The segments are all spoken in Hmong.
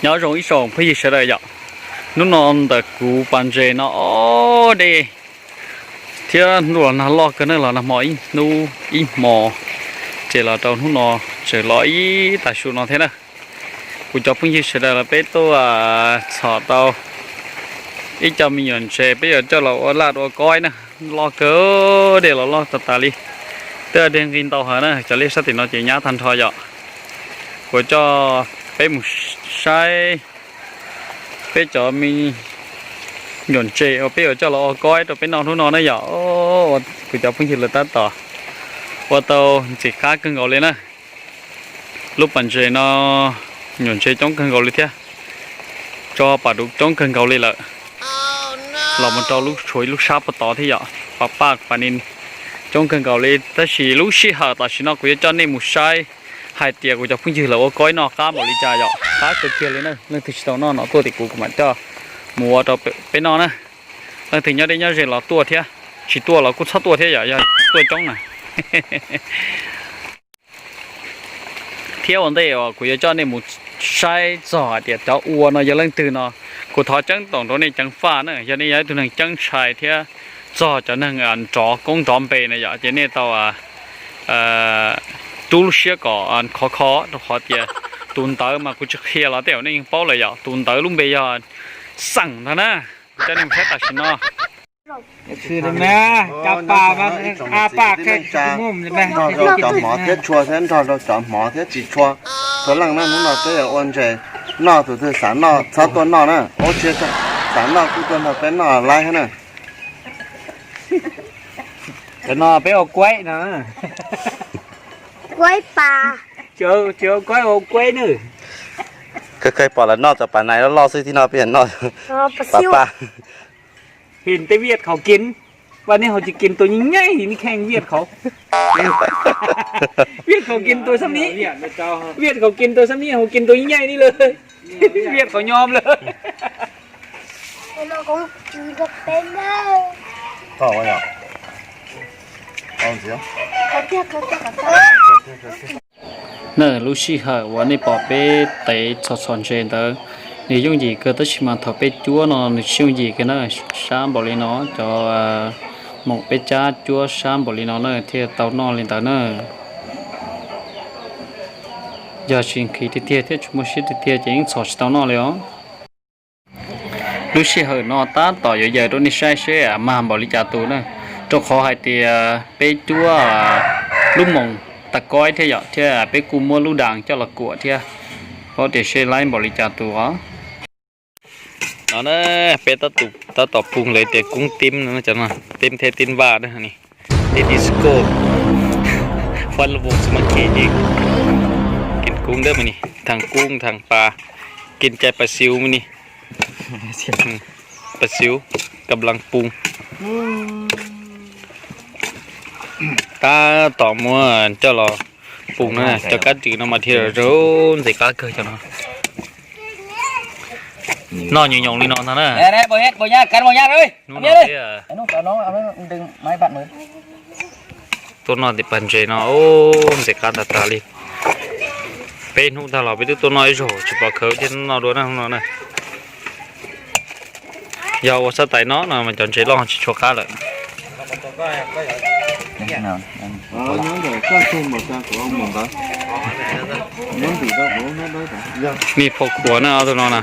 Nyob zoo ib tsoom phooj ywg sawv daws yom, hnub no ntawm kuv pas ntses no ob dej thiab ntuj los nag loj kawg na, los nag hmo ib hnub ib hmo ces los rau hnub no tseem los ib tag su no thiab na. Kuv cov phooj ywg sawv daws los peb tuaj txhom tau ib co me nyuam ntses peb yuav coj los ua laj ua koib na, loj kawg, dej los loj tas tas li, twb dej nqis ntau heev na, cov liaj sab tim no ces nyab tag nrho yom. Kuv coj peb mus saib peb cov me nyuam ntses uas peb yuav coj los ua koib rau peb noj hnub no na yom. Kuv cov phooj ywg lawv tab tom ua tau ntxim qab kawg nkaus li na. Lub pas ntses no nyuam ntses coob kawg nkaus li thiab, tso pam duv coob kawg nkaus li lawm. Los mus rau lub tshuav ib lub sab puag tod thiab yom, pam paj pas ni coob kawg nkaus li. Tab sis lub sij hawm tam sim no kuv yuav coj nej mus saib hais tias kuv cov phooj ywg lawv ua koib noj qab npaum li cas yom, qab kawg kiag li na. Leej twg tsis tau noj no tuaj tim kuv, kuv mam coj mus ua rau peb noj na. Leej twg nyob deb nyob ze los tuaj thiab, tsis tuaj los kuj txhob tuaj thiab yom, yog tuaj coob na. Thiab ua ntej uas kuv yuav coj nej mus saib txog hais tias cov ua no yog leej twg no, kuv thov ceeb toom rau nej ceev faj na, yog nej yog ib tug neeg ceeb ntshai thiab txog cov neeg nrov koob nrov npe na yom, ces nej tau rub lub siab kom khov kho, rau qhov tias tus ntawd mas kuv tsis qhia los tej zaum nej yeej paub lawm yom, tus ntawd lub npe yog Xeem ntag na. Kuv coj nej mus saib tam sim no. Cov paj, nrog rau cov hmov thiab tshua thiab nrog rau cov hmov thiab tsis tshua. Txhua leej na, hnub no peb yuav ua ntses noj, tus twg xav noj txhob tuaj noj na, ub tsis, xav noj kuj tuaj nrog peb noj laib thiab na. Cov no peb ua kuaib no. Kuaib pas. Cov ua kuaib ua kuaib na. Kawg kawg pom lawv noj cov pas nais loj loj xwb, thiab no peb noj pas pas. Him tej viaj khaus kiv, vaj nej hauv tsis kiv tua nyaij nyaij li, nej kheej viaj khaus. Viaj khaus kiv tua xab nib, viaj khaus kiv tua xab nib, hauv kiv tua nyaij nyaij li lawm. Viaj khaus nyob lawm. Na, lub sij hawm uas nej pom peb tev txhos txhos ntses ntawd, nws yooj yim kawg, tab sis mas thaum peb cuab no nws tsis yooj yim kiag na. Sab npaum li no, cov moom peb cab cuab sab npaum li no na thiaj tau noj li ntawd na. Yog tsis nqhis tiag tiag thiab tsis muaj siab tiag tiag ces yeej txhos tsis tau noj li os. Lub sij hawm no tab tom yuav yaws rau nej saib seb mag npaum li cas tus na, rau qhov hais tias peb cuab lub moos tas koib thiab yom, thiab peb kuj muab lub das coj los kuam thiab, paub tias seb laib npaum li cas tus os. No na, peb tab tom pug lawv tias koob tib, tib thiab tib vaj na, tib disco, fab lub voos xwb mas kis, kis koob ntawd mas ni, thaj koob thaj pas, kis cai pas xiv mas ni, pas xiv, kab las pug. Tab tom muab coj los pug na, cov kab rwm no mas dhia zom zaws, ntxim qab kawg cov no. Noj nyoos nyoos li no ntag na. Hnub no thiab tuaj noj tim pas ntses no, ntxim qab tas tas li. Peb hnub tag los peb twb tuaj noj ib zaug tsis pom khawv thiab, noj dua na hnub no na. Yog ua xab tais no no mas cov ntses loj tsis tshua qab lawm. Nij phau khuav na, ob tug no na.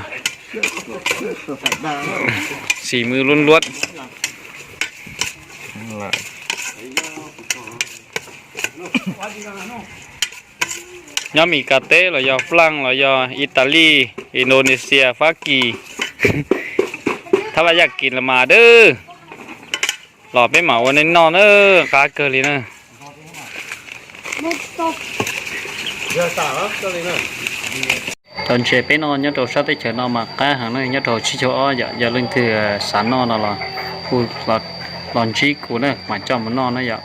Xim mws luab luab. Nyob Mes Kas teb los yog Flaaj los yog Italis, Indonesia, Fab Kis, thab laj yaj kis los mas dab los peb mam ua nej noj na, qab kawg li na. Cov ntses peb noj nyob rau sab teb chaws no mas qab heev na, nyob rau tsib caug ob yom, yog leej twg xav noj no los hu los ntsib kuv na mam coj mus noj na yom.